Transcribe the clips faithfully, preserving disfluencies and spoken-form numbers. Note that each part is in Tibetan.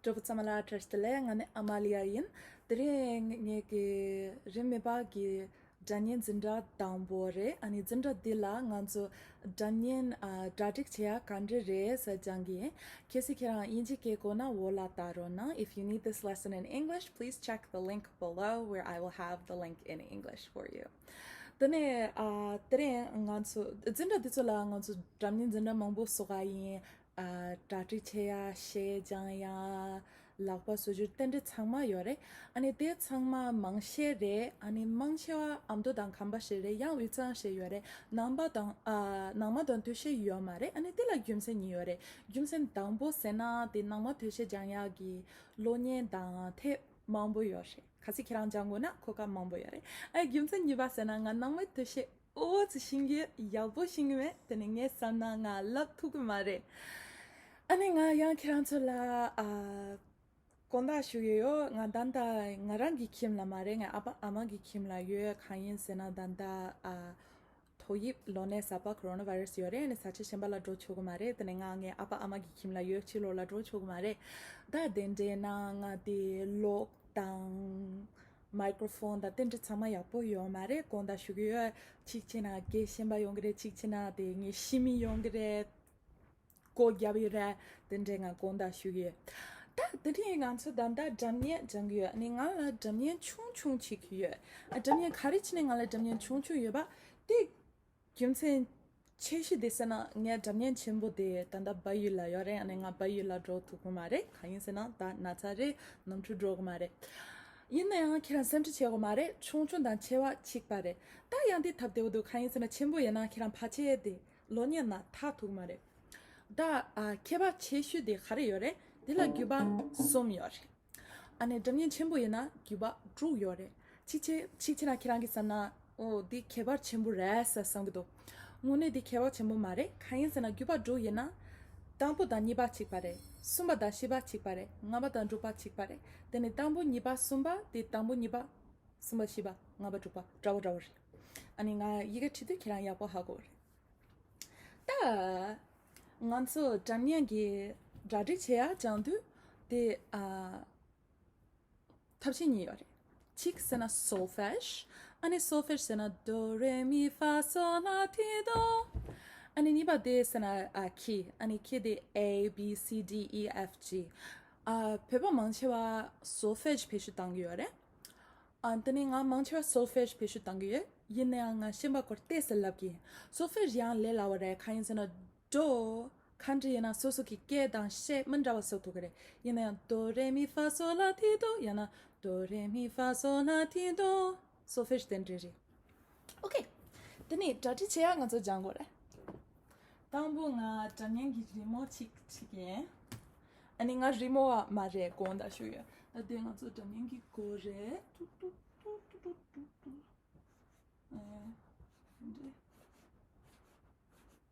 གྲོགས་པོ་ཚང་མ་ལ་བཀྲ་ཤིས་བདེ་ལེགས། ང་ནི་ཨ་མ་ལི་ཡ་ཡིན། དེ་རིང་ངེད་ཀྱི་རིན་མེད་པ་གི་སྒྲ་སྙན་འཛིན་གྲྭ་དང་པོ་རེད། ཨ་ནི་འཛིན་གྲྭ་འདི་ལ་ང་ཚོ་སྒྲ་སྙན་ཨ་གྲ་སྒྲིག་བྱེད་ཡ་ག་འདྲ་རེད་ཟེར་སྦྱང་གི་ཡིན། གལ་སྲིད་ཁྱེད་རང་དབྱིན་ཇི་སྐད་དགོས་ན་འོག་ལ་ལྟ་རོགས་གནང་། If you need this lesson in English, please check the link below where I will have the link in English for you. དེ་ནས་ཨ་དེ་རིང་ང་ཚོ་འཛིན་གྲྭ་འདི་ཚོ་ལ་ང་ཚོ་སྒྲ་སྙན་འཛིན་གྲྭ་མང་པོ་བཟོ་ག་ཡིན། ཨ་གྲ་སྒྲིག་བྱེད་ཡ། གཞས་སྦྱང་ཡ། ལག་པ་བཟོ་རྒྱུ་དེ་འདྲ་ཚང་མ་ཡོད་རེད། ཨ་ནི་དེ་ཚང་མ་མང་ཤས་རེད། ཨ་ནི་མང་ཆེ་བ་ཨ་མདོ་དང་ཁམས་པ་ཞིག་རེད། ཡང་དབུས་གཙང་ཞིག་ཡོད་རེད། ནང་པ་དང་ཨ་ནང་མ་དང་སྡོད་ཤས་ཡོད་མ་རེད། ཨ་ནི་དེ་ལ་རྒྱུ་མཚན་གཉིས་ཡོད་རེད། རྒྱུ་མཚན་དང་པོ་ཟེར་ན་དེ་ནང་མ་སྡོད་ཤས་སྦྱང་ཡག་གི་གློག་བརྙན་དང་དེབ་མང་པོ་ཡོད་རེད། གལ་སྲིད་ཁྱེད་རང་སྦྱང་དགོས་ན་གོ་སྐབས་མང་པོ་ཡོད་རེད། ཨ་རྒྱུ་མཚན་གཉིས་པ་ཟེར་ན་ང་ནང་མ་སྡོད་ཤས་ཨོ་ཙི་ཤེས་ཀྱི་ཡག་པོ་ཤེས་ཀྱི་མེད། དེ་ནི་ངས་བསམ་ན་ང་ལབ་ཐུབ་ཀྱི་མ་རེད། ཨ་ནི་ང་ཡང་ཁྱེད་རང་ཚོ་ལ་ཨ་དགོངས་དག་ཞུ་ཡི་ཡོད། ང་ད་ལྟ་ང་རང་གི་ཁྱིམ་ལ་མ་རེད། ངའི་ཨ་ཕ་ཨ་མ་གི་ཁྱིམ་ལ་ཡོད། གང་ཡིན་ཟེར་ན་ད་ལྟ་ཨ་ཏོག་དབྱིབས་ལོ་ནད་གསར་པ་ཀོ་རོ་ན་བྷའི་ར་སི་ཡོད་རེད། ཨ་ནི་ས་ཆ་གཞན་པ་ལ་འགྲོ་ཆོག་གི་མ་རེད། དེ་ནི་ང་ངའི་ཨ་ཕ་ཨ་མ་གི་ཁྱིམ་ལ་ཡོད། ཕྱི་ལོགས་ལ་འགྲོ་ཆོག་གི་མ་རེད། ད་དེ་འདྲས་ན་ང་དེ་གློག་དང་མའི་ཀྲོ་ཕོན་དང་དེ་འདྲ་ཚང་མ་ཡག་པོ་ཡོད་མ་རེད། དགོངས་དག་ཞུ་གི་ཡོད། གཅིག་བྱས་ན་དགེ་ཞན་པ་ཡོང་གི་རེད། གཅིག་བྱས་ན་དེ་ངའི་ཤི་མི་ཡོང་གི་རེད། སྒོ་བརྒྱབ་ཡོད་རེད། དེ་འདྲས་ང་དགོངས་དག་ཞུ་གི་ཡོད། ད་དེ་རིང་ང་ཚོ་ད་ལྟ་སྒྲ་སྙན་སྦྱང་གི་ཡོད། ཨ་ནི་ང་ལ་སྒྲ་སྙན་ཆུང་ཆུང་གཅིག་ཡོད། ཨ་སྒྲ་སྙན་ག་རེ་བྱས་ནས་ང་ལ་སྒྲ་སྙན་ཆུང་ཆུང་ཡོད་པ་དེ། རྒྱུ་མཚན་ཆེ་ཤོས་དེ་ཟེར་ན་ངའི་སྒྲ་སྙན་ཆེན་པོ་དེ་ད་ལྟ་བལ་ཡུལ་ལ་ཡོད་རེད། ཨ་ནི་ང་བལ་ཡུལ་ལ་འགྲོ་ཐུབ་ཀྱི་མ་རེད། གང་ཡིན་ཟེར་ན་ད་ན་ཚ་རེད། ནོར་འཁྲུལ་འགྲོ་གི་མ་རེད། ཡིན་ན་ཡང་ཁྱེད་རང་སེམས་ཁྲལ་བྱེད་དགོས་མ་རེད། ཆུང་ཆུང་དང་ཆེ་བ་གཅིག་པ་རེད། ད་ཡང་དེ་ཐབས་བདེ་བོ་འདུག་གང་ཡིན་ཟེར་ན་ཆེན་པོ་ཡིན་ན་ཁྱེད་རང་ཕལ་ཆེར་དེ་གློག་བརྙན་ནང་མཐོང་ཐུབ་ཀྱི་མ་རེད། ད་ཨ་ཁྱད་པར་ཆེ་ཤོས་དེ་ག་རེ་ཡོད་རེད། དེ་ལ་རྒྱུ་བ་གསུམ་ཡོད་རེད། ཨ་ནི་སྒྲ་སྙན་ཆེན་པོ་ཡིན་ན་རྒྱུ་བ་དྲུག་ཡོད་རེད། གཅིག་བྱས་གཅིག་བྱས་ན་ཁྱེད་རང་གིས་བསམ་ན་ཨོ་འདི་ཁྱད་པར་ཆེན་པོ་རེད་ཟེར་བསམ་གྱི་འདུག་དངོས་གནས་འདི་ཁྱད་པར་ཆེན་པོ་མ་རེད། གང་ཡིན་ཟེར་ན་རྒྱུ་བ་དྲུག་ཡིན་ན། དང་པོ་དང་གཉིས་པ་གཅིག་པ་རེད། གསུམ་པ་དང་བཞི་པ་གཅིག་པ་རེད། ལྔ་པ་དང་དྲུག་པ་གཅིག་པ་རེད། དེ་ནི་དང་པོ་གཉིས་པ་གསུམ་པ་དེ་དང་པོ་གཉིས་པ་གསུམ་པ་བཞི་པ་ལྔ་པ་དྲུག་པ་འདྲ་བོ་འདྲ་བོ་རེད། ཨ་ནི་ང་ཡི་གེ་བྲིས་དུས་ཁྱེད་རང་ཡག་པོ་ཧ་གོ་བ་རེད། ད་ང་ཚོ་སྒྲ་སྙན་གྱི་གྲ་སྒྲིག་བྱེད་ཡ་སྦྱང་དུས་དེ་ཨ་ཐབས་ཤེས་གཉིས་ཡོད་རེད། གཅིག་ཟེར་ན་སོལ་ཕེཇ། ཨ་ནི་སོལ་ཕེཇ་ཟེར་ན་ཌོ་རེ་མི་ཕ་སོ་ལ་ཐི་དོ། ཨ་ནི་གཉིས་པ་དེ་ཟེར་ན་ཨ་ཁི། ཨ་ནི་ཁི་དེ་A B C D E F G། ཨ་བོད་པ་མང་ཆེ་བ་སོལ་ཕེཇ་བེད་སྤྱོད་གཏང་གི་ཡོད་རེད། ཨ་དེ་ནི་ང་མང་ཆེ་བ་སོལ་ཕེཇ་བེད་སྤྱོད་གཏང་གི་ཡོད། ཡིན་ན་ཡང་ང་ཤན་པ་སྐོར་ཏོག་ཙམ་ལབ་ཀྱི་ཡིན། སོལ་ཕེཇ་ཡང་ལས་སླ་བ་རེད། གང་ཡིན་ཟེར་ན་ཌོ་ག་འདྲ་ཡིན་ན་སོ་སོ་གི་སྐད་དང་གཞས་མི་འདྲ་བ་བཟོ་ཐུབ་ཀྱི་རེད། ཡིན་ན་ཡང་ཌོ་རེ་མི་ཕ་སོ་ལ་ཐི་དོ་ཡང་ན་ཌོ་རེ་མི་ཕ་སོ་ལ་ཐི་དོ། སོལ་ཕེཇ་དེ་འདྲ་རེད། ཨོ་ཁེ། དེ་ནི་གྲ་སྒྲིག་བྱེད་ཡ་ང་ཚོ་སྦྱང་དགོས་རེད། དང་པོ་ང་སྒྲ་སྙན་གྱི་རི་མོ་གཅིག་བྲིས་ཀྱི་ཡིན། ཨ་ནི་ང་རི་མོ་བ་མ་རེད། དགོངས་དག་ཞུ་ཡོད། ད་དེ་ང་ཚོ་སྒྲ་སྙན་གྱི་མགོ་རེད། ཏུ་ཏུ་ཏུ་ཏུ་ཏུ་ཏུ་ཏུ། ཨེ། འདི་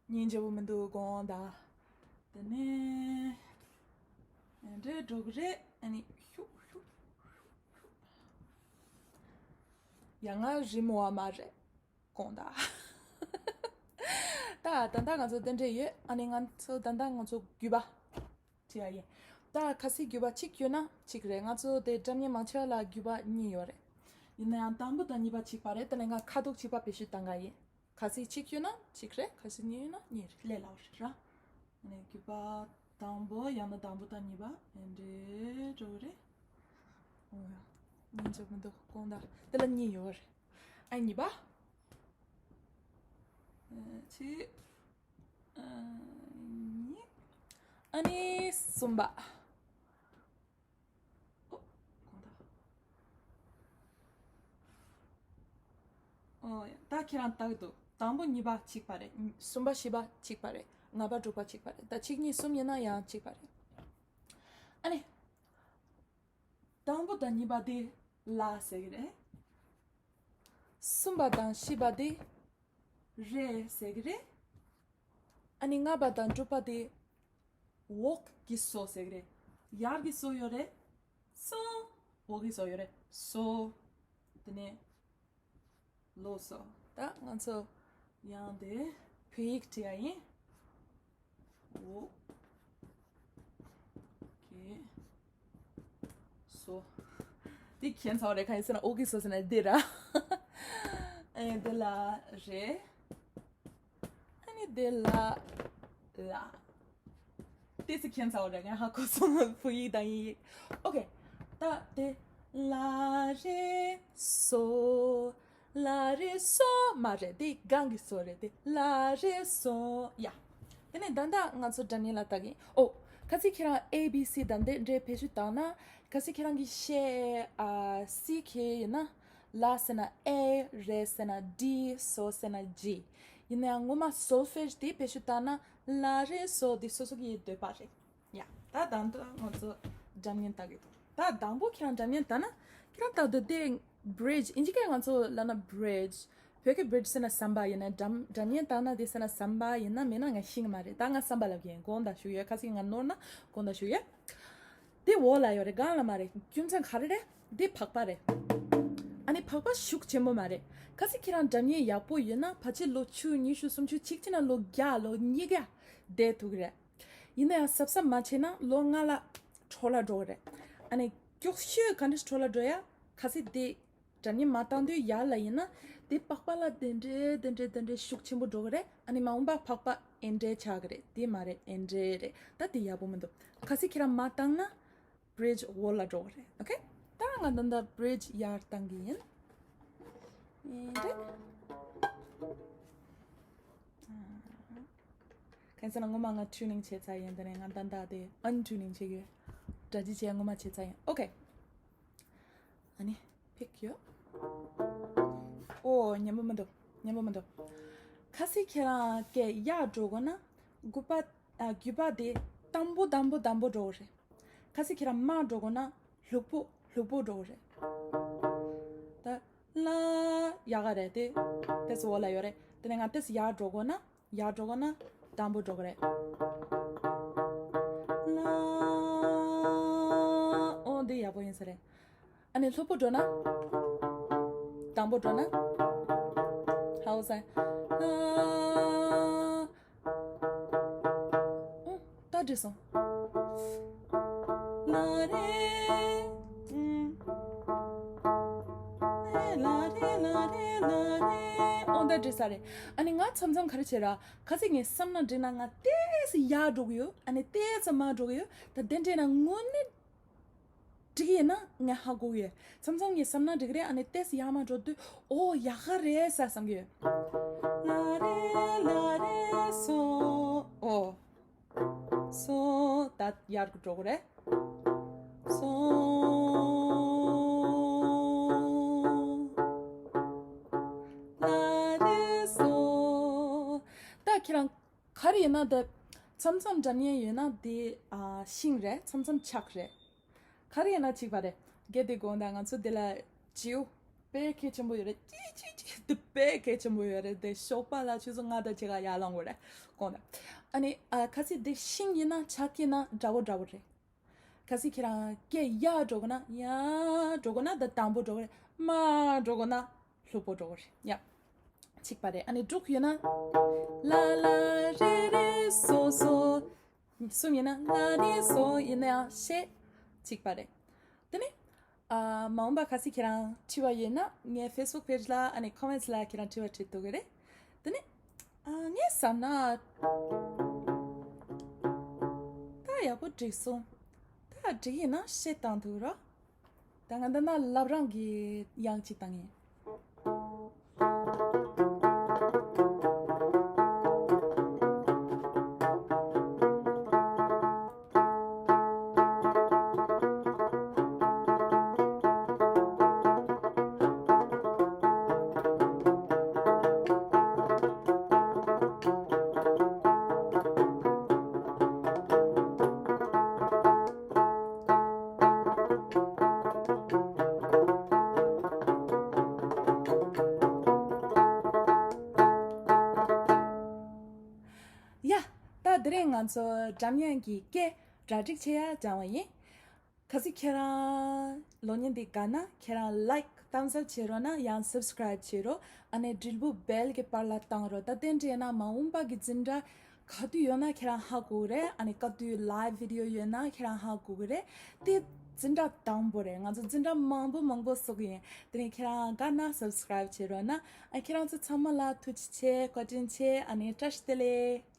སྙིང་རྗེ་པོ་མི་འདུག་དགོངས་དག་དེ་ནས་འདྲེ་འགྲོ་གི་རེད། ཨ་ནི་ཤུག་ཤུག་ཤུག་ཤུག་ཡ་ང་རི་མོ་བ་མ་རེད། དགོངས་དག་ད་ད་ལྟ་ང་ཚོ་དེ་འདྲས་ཡོད། ཨ་ནི་ང་ཚོ་ད་ལྟ་ང་ཚོ་རྒྱུད་པ་བྲིས་ཡ་ཡིན། ད་ཁ་སིག་རྒྱུད་པ་གཅིག་ཡོད་ན་གཅིག་རེད། ང་ཚོ་དེ་སྒྲ་སྙན་མང་ཆེ་བ་ལ་རྒྱུད་པ་གཉིས་ཡོད་རེད། ཡིན་ན་ཡང་དང་པོ་དང་གཉིས་པ་གཅིག་པ་རེད། དེ་ནས་ང་ཁ་དོག་གཅིག་པ་བེད་སྤྱོད་བཏང་ག་ཡིན། ཁ་སིག་གཅིག་ཡོད་ན་གཅིག་རེད། ཁ་སིག་གཉིས་ཡོད་ན་གཉིས་རེད། ལས་སླ་བ་རེད་ར། ཨ་ནི་རྒྱུད་པ་དང་པོ་ཡང་ན་དང་པོ་དང་གཉིས་པ་ཨེ་འདྲེ་འགྲོ་གི་རེད། ཨོ་ཡ། སྙིང་རྗེ་མི་འདུག་དགོངས་དག་དེ་ལ་གཉིས་ཡོད་རེད། ཨ་གཉིས་པ། ཨ་གཅིག་ཨ་གཉིས། ཨ་ནི་གསུམ་པ། ཨོ། དགོངས་དག་ཨོ་ཡ། ད་ཁྱེད་རང་ལྟ་གི་འདུག་དང་པོ་གཉིས་པ་གཅིག་པ་རེད། གསུམ་པ་བཞི་པ་གཅིག་པ་རེད། ལྔ་པ་དྲུག་པ་གཅིག་པ་རེད། ད་གཅིག་གཉིས་གསུམ་ཡིན་ན་ཡང་གཅིག་པ་རེད། ཨ་ནི། དང་པོ་དང་གཉིས་པ་དེ་ལ་ཟེར་གི་རེད། གསུམ་པ་དང་བཞི་པ་དེ་རེད་ཟེར་གི་རེད། ཨ་ནི་ལྔ་པ་དང་དྲུག་པ་དེ་འོག་གི་སོ་ཟེར་གི་རེད། ཡར་གི་སོ་ཡོད་རེད། སོ། འོག་གི་སོ་ཡོད་རེད། སོ། དེ་ནས་ལོ་སོ། ད་ང་ཚོ་ཡང་དེ་བོད་ཡིག་བྲིས་ཡ་ཡིན། ཨོ། ཁེ། སོ། འདི་མཁྱེན་ཚར་བ་རེད། གང་ཡིན་ཟེར་ན་ཨོ་ཁེ་སོ་ཟེར་ན་འདི་ར། ཨ་ནི་འདི་ལ་རེད། ཨ་ནི་འདི་ལ་ལ། ཏོག་ཙམ་མཁྱེན་ཚར་བ་རེད། ངས་ཧ་གོ་སོང་། བོད་ཡིག་དང་དབྱིན་ཡིག་ཨོ་ཁེ། ད་དེ་ལ་རེ་སོ། ལ་རེ་སོ་མ་རེད། དེ་གང་གི་སོ་རེད། དེ་ལ་རེ་སོ་ཡ། དེ་ནས་ད་ལྟ་ང་ཚོ་སྒྲ་སྙན་ལ་ལྟ་གི་ཡིན། ཨོ། ཁ་སང་ཁྱེད་རང་ཨེ་བི་སི་དང་དེ་འདྲའི་བེད་སྤྱོད་བཏང་ན། ཁ་སང་ཁྱེད་རང་གིས་བཤད་ཨ་སི་ཁེ་ཡིན་ན། ལ་ཟེར་ན་ཨེ། རེ་ཟེར་ན་ཌི། སོ་ཟེར་ན་ཇི། ཡིན་ན་ཡང་ངོ་མ་སོལ་ཕེ་ཇི་དེ་བེད་སྤྱོད་བཏང་ན་ལ་རེ་སོ་དེ་སོ་སོ་གི་འདོད་པ་རེད། ཡ། ད་དང་དུ་ང་ཚོ་སྒྲ་སྙན་ལྟ་གི་འདུག་ད་དང་པོ་ཁྱེད་རང་སྒྲ་སྙན་ལྟ་ན་ཁྱེད་རང་ལྟ་དུ་དེ་བྷི་རིཇ། ཨིན་ཇི་སྐད་ང་ཚོ་ལབ་ན་བྷི་རིཇ། བོད་སྐད་བྷི་རིཇ་ཟེར་ན་ཟམ་པ་ཡིན་ན། སྒྲ་སྒྲ་སྙན་བཏང་ན་དེ་ཟེར་ན་ཟམ་པ་ཡིན་ན་མིན་ན་ང་ཤེས་ཀྱི་མ་རེད། ད་ང་ཟམ་པ་ལབ་ཀྱི་ཡིན། དགོངས་དག་ཞུ་ཡོད། ཁ་སང་ང་ནོར་ན་དགོངས་དག་ཞུ་ཡོད། དེ་འོག་ལ་ཡོད་རེད། སྒང་ལ་མ་རེད། རྒྱུ་མཚན་ག་རེ་རེད། དེ་ཕག་པ་རེད། ཨ་ནི་ཕག་པ་ཤུགས་ཆེན་པོ་མ་རེད། ཁ་སང་ཁྱེད་རང་སྒྲ་སྙན་ཡག་པོ་ཡོད་ན་ཕལ་ཆེར་ལོ་བཅུ་ཉི་ཤུ་སུམ་ཅུ་གཅིག་བྱས་ན་ལོ་བརྒྱ་ལོ་ཉིས་བརྒྱ་བསྡད་ཐུབ་ཀྱི་རེད། ཡིན་ན་ཡང་གཟབ་གཟབ་མ་བྱས་ན་ལོ་ལྔ་ལ་འཕྲོ་བརླག་འགྲོ་གི་རེད། ཨ་ནི་མགྱོགས་ཤོས་ག་འདྲ་འཕྲོ་བརླག་འགྲོ་ཡ། ཁ་སང་དེ་སྒྲ་སྙན་མ་བཏང་དུས་ཡར་ལ་ཡིན་ན་དེ་ཕག་པ་ལ་དེ་འདྲའི་དེ་འདྲའི་དེ་འདྲའི་ཤུགས་ཆེན་པོ་འགྲོ་གི་རེད། ཨ་ནི་མ་འོངས་པ་ཕག་པ་ཨེ་འདྲའི་ཆགས་ཀྱི་རེད། དེ་མ་རེད། ཨེ་འདྲའི་རེད། ད་དེ་ཡག་པོ་མི་འདུག་ཁ་སང་ཁྱེད་རང་མ་བཏང་ན་བྷི་རིཇ་འོག་ལ་འགྲོ་གི་རེད། ཨོ་ཁེ། ད་ང་ད་ལྟ་བྷི་རིཇ་ཡར་བཏང་གི་ཡིན། ཨེ་འདྲ། གང་ཟེར་ན་ངོ་མ་ང་ཊིའུ་ནིང་བྱས་ཚར་ཡིན། དེ་ནས་ང་ད་ལྟ་དེ་ཨན་ཊིའུ་ནིང་བྱེད་ཀྱི་ཡོད། སྒྲ་སྒྱུར་བྱས་ངོ་མ་བྱས་ཚར་ཡིན། ཨོ་ཁེ། ཨ་ནི་ཕིག་ཡོད། ཨོ་སྙན་པོ་མི་འདུག་སྙན་པོ་མི་འདུག་ཁ་སང་ཁྱེད་རང་སྐད་ཡར་འགྲོ་དགོས་ན་དགུ་པ་ཨ་བརྒྱུད་པ་དེ་དམ་པོ་དམ་པོ་དམ་པོ་འགྲོ་དགོས་རེད། ཁ་སང་ཁྱེད་རང་མར་འགྲོ་དགོས་ན་ལྷུག་པོ་ལྷུག་པོ་འགྲོ་དགོས་རེད། ད་ལ་ཡག་ག་རེད། དེ་ཏོག་ཙམ་འོག་ལ་ཡོད་རེད། དེ་ནས་ང་ཏོག་ཙམ་ཡར་འགྲོ་དགོས་ན། ཡར་འགྲོ་དགོས་ན་དམ་པོ་འགྲོ་གི་རེད། ལ། ཨོ་འདི་ཡག་པོ་ཡིན་ས་རེད། ཨ་ནི་ལྷུག་པོ་འགྲོ་ན། དམ་པོ་འགྲོ་ན། ཧའོ་ས། ལ། ཨོ་ད་འགྲིག་སོང་། ལ་རེ། ཨུམ། ལ་རེ་ལ་རེ་ལ་རེ། ཨོ་ད་འགྲིག་ས་རེད། ཨ་ནི་ང་མཚམས་མཚམས་ག་རེ་བྱེད་ར། ཁ་སང་ངས་བསམ་ན་འགྲིག་ན་ང་ཏོག་ཙམ་ཡར་འགྲོ་གི་ཡོད། ཨ་ནི་ཏོག་ཙམ་མར་འགྲོ་གི་ཡོད། ད་དེ་འདྲས་ན་དངོས་གནས་འགྲིག་ཡིན་ན་ངས་ཧ་གོ་གི་ཡོད། མཚམས་མཚམས་ངས་བསམ་ན་འགྲིག་རེད། ཨ་ནི་ཏོག་ཙམ་ཡར་མར་འགྲོ་དུས་ཨོ་ཡག་ག་རེད་ཟེར་བསམ་གི་ཡོད། ལ་རེ་ལ་རེ་སོ། ཨོ། སོ། ད་ཡར་འགྲོ་གི་རེད། སོ། ལ་རེ་སོ། ད་ཁྱེད་རང་ག་རེ་ཡིན་ན་དེ་མཚམས་མཚམས་འགྲ་མཉམ་ཡོད་ན་དེ་ཨ་ཤིང་རེད། མཚམས་མཚམས་ཆག་རེད། ག་རེ་ཡིན་ན་གཅིག་པ་རེད། གལ་ཏེ་དགོངས་དག་ང་ཚོ་འདི་ལ་བྱིའུ་དཔེ་གལ་ཆེན་པོ་ཡོད་རེད། ཅི་ཅི་ཅི་འདི་དཔེ་གལ་ཆེན་པོ་ཡོད་རེད། དེ་ཞོགས་པ་ལ་ཆུ་ཚོད་ལྔ་དང་ཕྱེད་ཀ་ཡར་ལངས་དགོས་རེད། དགོངས་དག་ཨ་ནི་ཨ་ཁ་སང་འདི་ཤིང་ཡིན་ན་ཆག་ཡིན་ན་འདྲ་བོ་འདྲ་བོ་རེད། ཁ་སང་ཁྱེད་རང་སྐད་ཡར་འགྲོ་དགོས་ན་ཡར་འགྲོ་དགོས་ན་ད་དམ་པོ་འགྲོ་གི་རེད། མར་འགྲོ་དགོས་ན་ལྷུག་པོ་འགྲོ་གི་རེད། ཡ། གཅིག་པ་རེད། ཨ་ནི་དྲུག་ཡོད་ན། ལ་ལ་རེ་རེ་སོ་སོ། གསུམ་ཡིན་ན་ལ་རེ་སོ་ཡིན་ན་ཡང་ཤེས། གཅིག་པ་རེད། དེ་ནས་ཨ་མ་འོངས་པ་གལ་སྲིད་ཁྱེད་རང་དྲི་བ་ཡོད་ན་ངའི་ཕེ་སི་བུག་པེ་ཇི་ལ་ཨ་ནི་ཁོ་མེན་ཊི་ལ་ཁྱེད་རང་དྲི་བ་དྲི་ཐུབ་ཀྱི་རེད། དེ་ནས་ཨ་ངས་བསམ་ན་ད་ཡག་པོ་འགྲིག་སོང་། ད་འགྲིག་ཡིན་ན་བཤད་བཏང་ཐུབ་རོགས། ད་ང་འདི་ན་བླ་བྲང་གི་དབྱངས་གཅིག་བཏང་ཡིན། ཡ། ད་དེ་རིང་ང་ཚོ་འགྲ་མཉམ་གྱི་སྐད་གྲ་སྒྲིག་བྱེད་ཡ་སྦྱང་བ་ཡིན། གལ་སྲིད་ཁྱེད་རང་གློག་བརྙན་འདི་དགའ་ན་ཁྱེད་རང་ལའིཀ་ཐམ་སི་ཨབ་བྱེད་རོགས་གནང་། ཡང་སབ་སི་ཀ་རའིབ་བྱེད་རོགས། ཨ་ནི་དྲིལ་བུ་བྷེལ་གྱི་བར་ལ་བཏང་རོགས། ད་དེ་འདྲས་ན་མ་འོངས་པ་གི་འཛིན་གྲྭ་ག་དུས་ཡོད་ན་ཁྱེད་རང་ཧ་གོ་གི་རེད། ཨ་ནི་ག་དུས་ལའིབ་བི་ཌི་ཡོ་ཡོད་ན་ཁྱེད་རང་ཧ་གོ་གི་རེད། དེ་ འཛིན་གྲྭ་དང་པོ་རེད། ང་ཚོ་འཛིན་གྲྭ་མང་པོ་མང་པོ་གསོག་གི་ཡིན། དེ་ནས་ཁྱེད་རང་དགའ་ན་སབ་སི་ཀ་རའིབ་བྱེད་རོགས་གནང་། ཨ། ཁྱེད་རང་ཚོ་ཚང་མ་ལ་ཐུགས་རྗེ་ཆེ། བཀའ་དྲིན་ཆེ། ཨ་ནི་བཀྲ་ཤིས་བདེ་ལེགས།